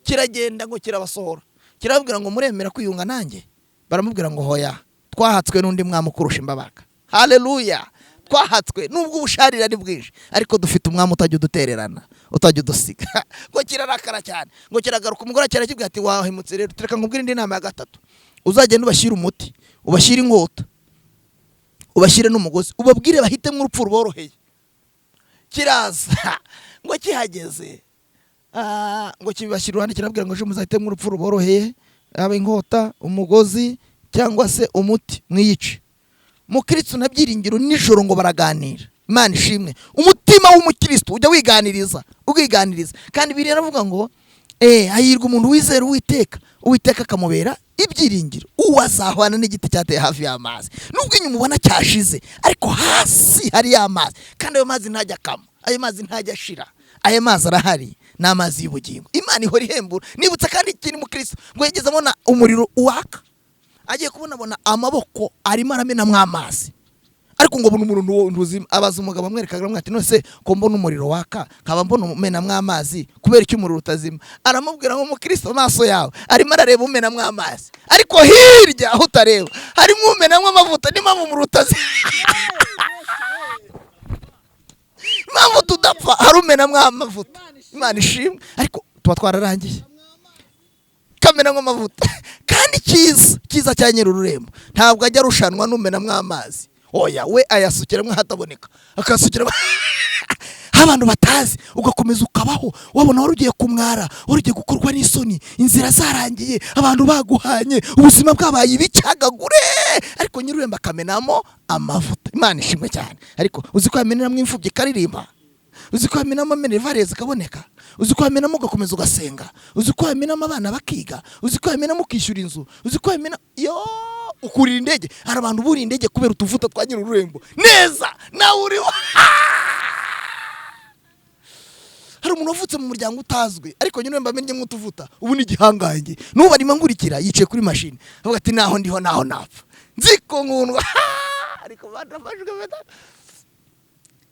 Kiragenda ngo kirabasohora, kirababwira ngo muremera kwiyunga nanjye? Baramubwira ngo hoya, twahatswe n'undi mwami ukurusha imbabaga. Haleluya! Twahatswe nubwo ubusharira ari bwinshi, ariko dufite umwami utajya udutererana, utajya udusiga. Ngo kirarakara cyane, ngo kiragaruka. Umugore kirakibwira ati wahemutse rero, tureka nkubwire indi nama ya gatatu. Uzagenda ubashyire umuti, ubashyire inkota, ubashyire n'umugozi, ubabwire bahitemo urupfu ruboroheye. Kiraza, ngo kihageze, ngo kibashyira iruhande, kirabwira ngo ejo muzahitemo urupfu ruboroheye, yaba inkota, umugozi cyangwa se umuti, mwiyice. Mukristo na Byiringiro nijoro ngo baraganira. Imana ishimwe. Umutima w'umukristo ujya wiganiriza, ukiganiriza. Kandi Bibiliya iravuga ngo hahirwa umuntu wizera Uwiteka, Uwiteka akamubera ibyiringiro, uwo azahwana n'igiti cyateye hafi y'amazi. Nubwo inyuma ubona cyashize, ariko hasi hari y'amazi, kandi ayo mazi ntajya akama, ayo mazi ntajya ashira, ayo mazi arahari, ni amazi y'ubugingo. Imana ihora ihembura. Nibutsa kandi ikintu mukristo ngo yageze abona umuriro waka, agiye kubona abona amaboko arimo aramenamwo amazi, Ariko ngo mbona umuntu ntuzima. Abaza umugabo amwereka, aramubwira ati: "None se ko mbona umuriro waka, nkaba mbona umenamwo amazi, kubera icyo umuriro utazima?" Aramubwira ngo: "Mukristo, amaso yawe arimo arareba umenamwo amazi, ariko hirya aho utareba harimo umenamwo amavuta. Niyo mpamvu umuriro utazima. Impamvu tudapfa, hari umenamwo amavuta." Imana ishimwe. Ariko tuba twararangiye kamenamwo amavuta. Kandi cyiza cyiza cya nyir'ururembo, ntabwo ajya arushanwa n'umenamwo amazi. Oya, we ayasukiramo ahataboneka, akayasukiramo aho abantu batazi. Ugakomeza ukabaho, wabona wari ugiye kumwara, wari ugiye gukorwa n'isoni, inzira zarangiye, abantu baguhanye, ubuzima bwabaye ibicyagagure, ariko nyir'ururembo akamenamo amavuta. Imana ishimwe cyane. Ariko uzi ko yameneramo imfubyi ikaririmba? Uzi ko yamenamo minerivare zikaboneka? Uzi ko yamenamo ugakomeza ugasenga? Uzi ko yamenamo abana bakiga? Uzi ko yamenamo ukishyura inzu? Uzi ko yamena yo ukurira indege? Hari abantu buriye indege kubera utuvuta twa nyir'ururembo neza, nawe uriho. Hari umuntu wavutse mu muryango utazwi, ariko nyir'ururembo amenyemo utuvuta, ubu ni igihangange. N'ubu arimo angurikira, yicaye kuri mashini, avuga ati: "Naho ndiho, naho napfa, nzi ko nkundwa." Ariko badafashwe.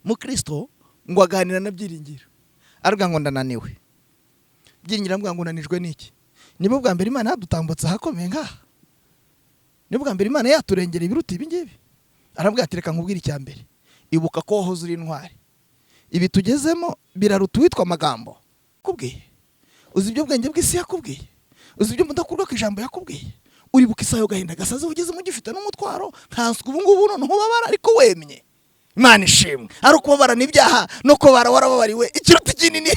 Mukristo ngo aganira na Byiringiro, aravuga ngo: "Ndananiwe." Byiringiro aramubwira ngo: "Unanijwe n'iki? Niba bwa mbere Imana yadutambutse ahakomeye nk'aha, niba bwa mbere Imana yaturengera ibiruta ibi ngibi." Arabwira ati: "Reka nkubwire icya mbere, ibuka ko wahoze uri intwari. Ibi tugezemo biraruta uwitwa amagambo yakubwiye. Uzi ibyo bwenge bw'isi yakubwiye? Uzi ibyo mudakurwa ku ijambo yakubwiye? Uribuka isaha y'agahinda gasaze ugezemo, ugifite n'umutwaro, nkanswe ubu ngubu noneho ubabara ariko wemye?" Imana ishimwe. Ari ukubabara n'ibyaha no kubabara warababariwe, ikiruta kinini.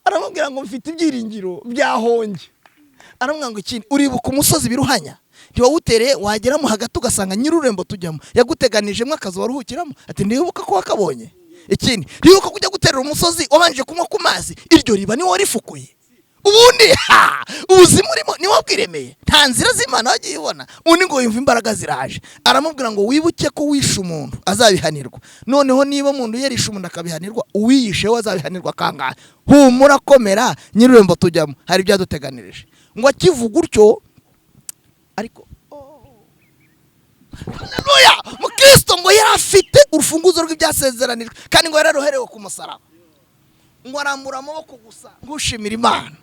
Aramubwira ngo: "Mfite ibyiringiro byahonge." Aramubwira ngo: "Ikindi, uribuka umusozi biruhanya ntiwawutereye, wageramo hagati ugasanga nyir'ururembo tujyamo yaguteganijemo akazu waruhukiramo?" Ati: "Ndibuka ko wakabonye." "Ikindi, ndibuka kujya guterera umusozi wabanje kunywa ku mazi? Iryo riba niwo warifukuye? Ubundi ubuzima urimo niwo bwiremeye? Nta nzira z'Imana wagiye ubona?" Undi ngo yumva imbaraga ziraje, aramubwira ngo: "Wibuke ko wishe umuntu azabihanirwa. Noneho niba umuntu yarishe umuntu akabihanirwa, uwiyishe we azabihanirwa kangahe? Humura, komera, nyir'ururembo tujyamo hari ibyaduteganirije." Ngo akivuga utyo, ariko haleluya, mukristo ngo yari afite urufunguzo rw'ibyasezeranijwe, kandi ngo yararuherewe ku musaraba. Ngo arambura amaboko gusa nk'ushimira Imana.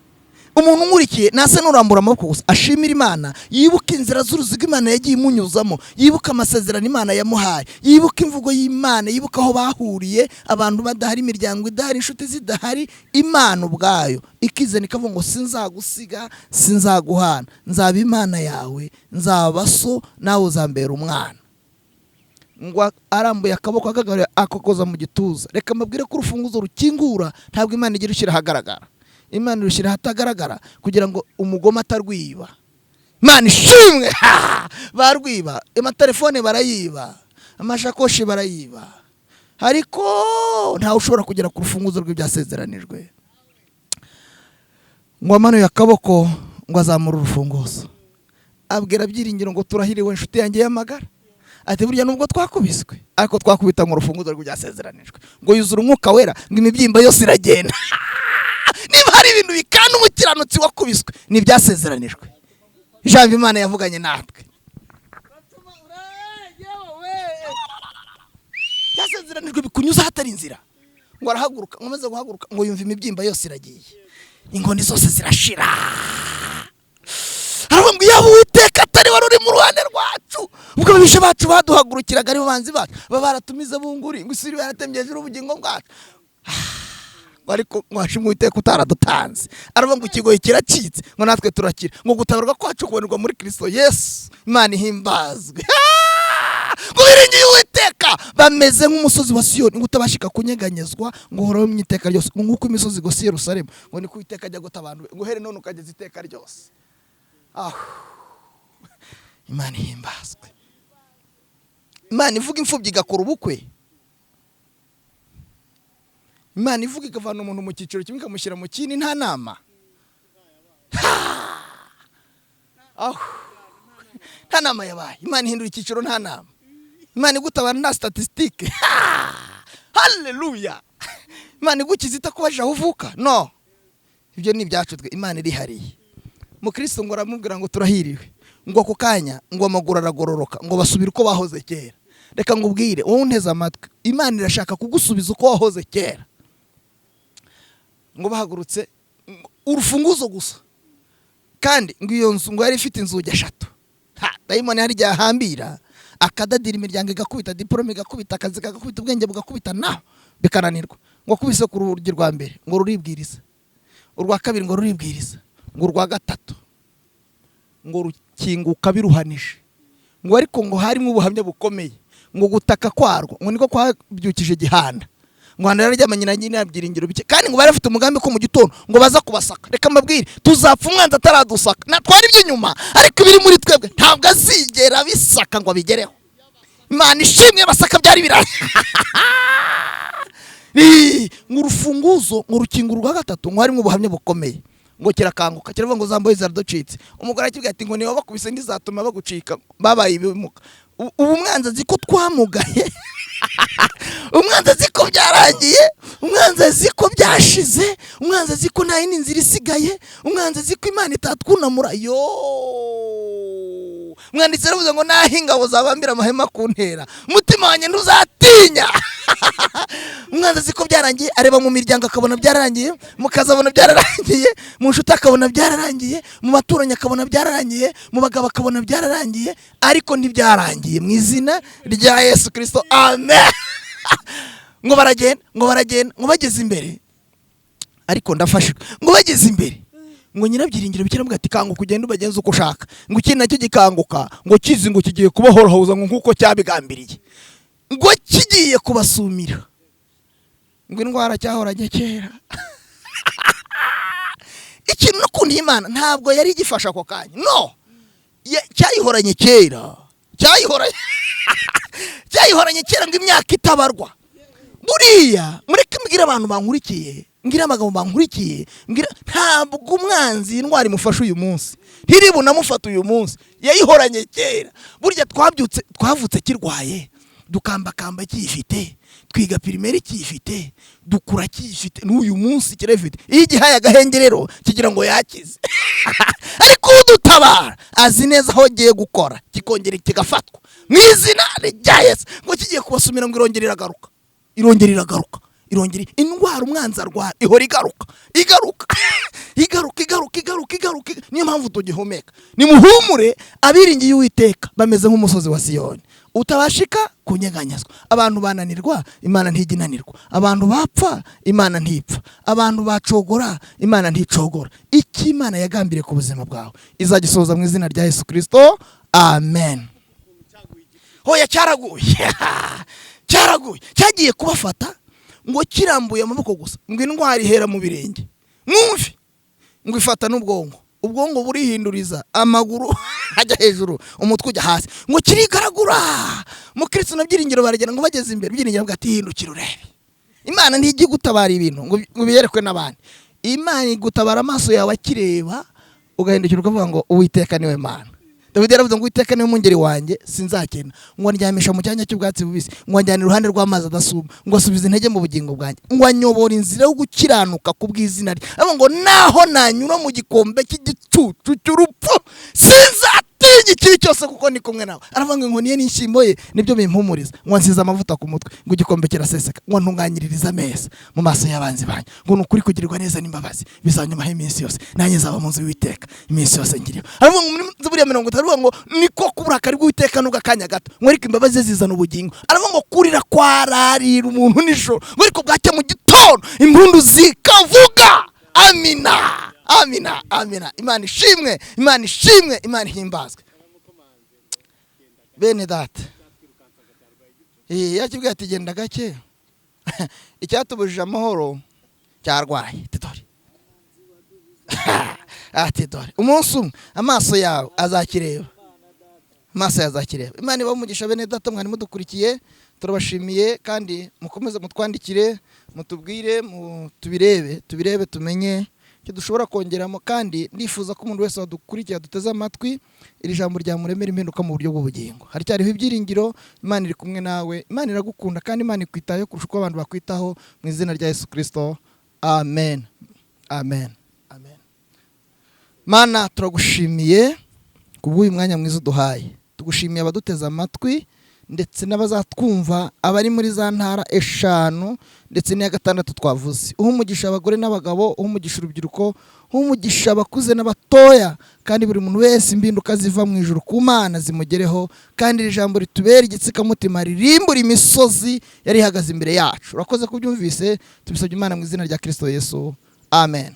Umuntu unkurikiye nase nurambura amaboko gusa ashimira Imana, yibuka inzira z'uruziga Imana yagiye imunyuzamo, yibuka amasezerano Imana yamuhaye, yibuka imvugo y'Imana, yibuka aho bahuriye abantu badahari, imiryango idahari, inshuti zidahari, Imana ubwayo ikizana ikavuga ngo: "Sinzagusiga, sinzaguhana, nzaba Imana yawe, nzaba so, nawe uzambera umwana." Ngo arambuye akaboko akagarura, akakoza mu gituza. Reka mbabwire ko urufunguzo rukingura ntabwo Imana igira ushyira ahagaragara. Imana irushyira ahatagaragara kugira ngo umugome atarwiba. Imana ishimwe. Barwiba, amatelefone barayiba, amashakoshi barayiba, ariko ntawe ushobora kugera ku rufunguzo rw'ibyasezeranijwe. Ngo amanuye akaboko, ngo azamure urufunguzo, abwira Byiringiro ngo: "Turahiriwe, inshuti yanjye y'amagara." Ati: "Burya nubwo twakubiswe, ariko twakubita ngo urufunguzo rw'ibyasezeranijwe." Ngo yuzura umwuka wera, ngo imibyimba yose iragenda. Niba hari ibintu bikanda umukiranutsi wakubiswe, ni ibyasezeranijwe, ijambo Imana yavuganye natwe. Byasezeranijwe bikunyuza ahatari inzira. Ngo arahaguruka, ngo amaze guhaguruka, ngo yumva imibyimba yose iragiye, inkoni zose zirashira. Aravuga ngo: "Yaba Uwiteka atari wari uri mu ruhande rwacu, ubwo ababisha bacu baduhagurukiraga, aribo banzi bacu, baba baratumize bunguri, ngo isi yaratembye hejuru ubugingo bwacu. Ariko ngo hashimwe Uwiteka utaradutanze." Aravuga ngo ikigoyi kiracitse, ngo natwe turakira, ngo gutabarwa kwacu kubonerwa muri Kristo Yesu. Imana ihimbazwe. Ngo biringiye Uwiteka bameze nk'umusozi wa Siyoni, ngo utabashika kunyeganyezwa, ngo uhoraho mu iteka ryose. Ngo nk'uko imisozi igose Yerusalemu, ngo niko Uwiteka ajya guta abantu be, ngo uhere none ukageza iteka ryose. Aho Imana ihimbazwe. Imana ivuga imfubyi igakora ubukwe. Imana ivuga ikavana umuntu mu cyiciro kimwe ikamushyira mu kindi nta nama. Aho nta nama yabaye, Imana ihindura icyiciro nta nama. Imana igutabara nta statisitike. Haleluya. Imana igukiza itakubajije aho uvuka. No, ibyo ni ibyacu twe, Imana irihariye. Mukristo ngo aramubwira ngo: "Turahiriwe." Ngo ako kanya ngo amaguru aragororoka, ngo basubire uko bahoze kera. Reka ngubwire wowe unteze amatwi, Imana irashaka kugusubiza uko wahoze kera. Ngo bahagurutse urufunguzo gusa, kandi ngo iyo nzu ngo yari ifite inzugi 3. Dayimoni hari igihe ahambira akadadira imiryango igakubita, diporome igakubita, akazi kagakubita, ubwenge bugakubita, naho bikananirwa. Ngo akubise ku rugi rwa mbere ngo ruribwiriza, urwa kabiri ngo ruribwiriza, ngo urwa gatatu ngo rukinguka biruhanije. Ngo ariko ngo harimo ubuhamya bukomeye, ngo gutaka kwarwo ngo niko kwabyukije gihanda. Ngo hano yararyamanye na nyina byiringiro bike, kandi ngo bari bafite umugambi ko mu gitondo ngo baza kubasaka. Reka mbabwire, tuzapfa umwanzi ataradusaka, natwara iby'inyuma, ariko ibiri muri twebwe ntabwo azigera bisaka ngo abigereho. Imana ishimwe, basaka byari birari. Ngo urufunguzo ngo rukingo rwa gatatu ngo harimo ubuhamya bukomeye, ngo kirakanguka kiravuga ngo zamboye zaraducitse. Umugore akibwira ati ngo niba bakubise ndizatuma bagucika, babaye ibimuka. Ubu umwanzi azi ko twamugaye, umwanzi azi ko byarangiye, umwanzi azi ko byashize, umwanzi azi ko nta yindi nzira isigaye, umwanzi azi ko Imana itatwunamura. Yo, umwanditsi aravuze ngo naho ingabo zabambira amahema ku ntera, umutima wanjye ntuzatinya. Umwanzi azi ko byarangiye, areba mu miryango akabona byararangiye, mu kazi abona byararangiye, mu nshuti akabona byararangiye, mu baturanyi akabona byararangiye, mu bagabo akabona byararangiye, ariko ntibyarangiye mu izina rya Yesu Kristo, amen. Ngo baragenda, ngo baragenda, ngo bageze imbere, ariko ndafashijwe, ngo bageze imbere ngo nyirabyiringiro bikiravuga ati kanguka ugende ubagenze uko ushaka. Ngo ikindi nacyo gikanguka, ngo kizi ngo kigiye kubahorahoza ngo nkuko cyabigambiriye, ngo kigiye kubasumira, ngo indwara cyahoranye kera. Ikintu n'ukundi Imana ntabwo yari igifasha ako kanya, no cyayihoranye kera, cyayihoranye kera ngo imyaka itabarwa. Buriya mureke mbwira abantu bankurikiye, mbwira abagabo bankurikiye, mbwira, ntabwo umwanzi indwara imufasha uyu munsi, ntiri bunamufata uyu munsi, yayihoranye kera. Burya twabyutse, twavutse kirwaye, dukambakamba kiyifite, twiga pirimeri kiyifite, dukura kiyifite, n'uyu munsi kirafite. Iyo igihaye agahenge rero kigira ngo yakize, ariko udutabara azi neza aho agiye gukora, kikongera kigafatwa mu izina rya Yesu. Ngo kigiye kubasumira, ngo irongera iragaruka, irongera iragaruka, irongera. Indwara umwanzi arwara ihora igaruka, igaruka, igaruka, igaruka, igaruka, igaruka. Niyo mpamvu tugihumeka. Nimuhumure, abiringiye Uwiteka bameze nk'umusozi wa Siyoni utabashika kunyeganyezwa. Abantu bananirwa, Imana ntijya inanirwa. Abantu bapfa, Imana ntipfa. Abantu bacogora, Imana nticogora. Icyo Imana yagambiriye ku buzima bwawe izagisohoza mu izina rya Yesu Kristo, amen. Hoya, cyaraguye, cyaraguye, cyagiye kubafata ngo kirambuye amaboko gusa, ngo indwara ihera mu birenge, mwumve, ngo ifata n'ubwonko, ubwonko burihinduriza, amaguru ajya hejuru, umutwe ujya hasi, ngo kirigaragura. Mukristo na byiringiro baragenda, ngo bageze imbere byiringiro ati hindukira urebe. Imana ntijya igutabara ibintu ngo biyerekwe n'abandi. Imana igutabara amaso yawe akireba, ugahindukira ukavuga ngo Uwiteka niwe Mana. Dawidi yaravuze ngo Uwiteka niwe mwungeri wanjye sinzakena, ngo ndyamisha mu cyanya cy'ubwatsi bubisi, ngo anjyana iruhande rw'amazi adasuma, ngo asubize intege mu bugingo bwanjye, ngo anyobora inzira yo gukiranuka ku bw'izina rye. Aravuga ngo naho nanyura mu gikombe cy'igicucu cy'urupfu sinzatinya ikibi cyose kuko ni kumwe nawe. Aravuga ngo inkoni ye n'inshyimbo ye nibyo bimpumuriza, ngo ansize amavuta ku mutwe, ngo igikombe kiraseseka, ngo ntunganyiririze ameza mu maso y'abanzi banjye, ngo ni ukuri kugirirwa neza n'imbabazi bizanyumaho iminsi yose, nanjye nzaba mu nzu y'Uwiteka iminsi yose ngiriho. Aravuga ngo muri buriya 30, aravuga ngo niko kuburakari bw'Uwiteka nubwo akanya gato, ngo ariko imbabazi ze zizana ubugingo. Aravuga ngo kurira kwararira umuntu nijoro, ngo ariko bwacya mu gitondo impundu zikavuga. Amina, amina, amina. Imana ishimwe, Imana ishimwe, Imana ihimbazwe. Bene data, yakibwiye ati genda gake, icyatubujije amahoro cyarwaye. Dore ati dore umunsi umwe amaso yawe azakireba, amaso yawe azakireba. Imana ibahe umugisha bene data mwari mudukurikiye, turabashimiye, kandi mukomeze mutwandikire, mutubwire, tubirebe, tubirebe, tumenye icyo dushobora kongeramo. Kandi ndifuza ko umuntu wese wadukurikiye aduteze amatwi, iri jambo ryamuremera impinduka mu buryo bw'ubugingo. Haracyariho ibyiringiro, Imana iri kumwe nawe, Imana iragukunda, kandi Imana ikwitayeho kurusha uko abantu bakwitaho, mu izina rya Yesu Kristo, amen, amen, amen. Mana, turagushimiye Kubw'uyu mwanya mwiza uduhaye, tugushimiye abaduteze amatwi ndetse n'abazatwumva, abari muri za ntara eshanu ndetse n'iya gatandatu twavuze. Uha umugisha abagore n'abagabo, uha umugisha urubyiruko, uha umugisha abakuze n'abatoya, kandi buri muntu wese impinduka ziva mu ijuru ku Mana zimugereho, kandi iri jambo ritubere igitsikamutima, ririmbura imisozi yari ihagaze imbere yacu. Urakoze kubyumvise, tubisabye Imana mu izina rya Kirisito Yesu, amen.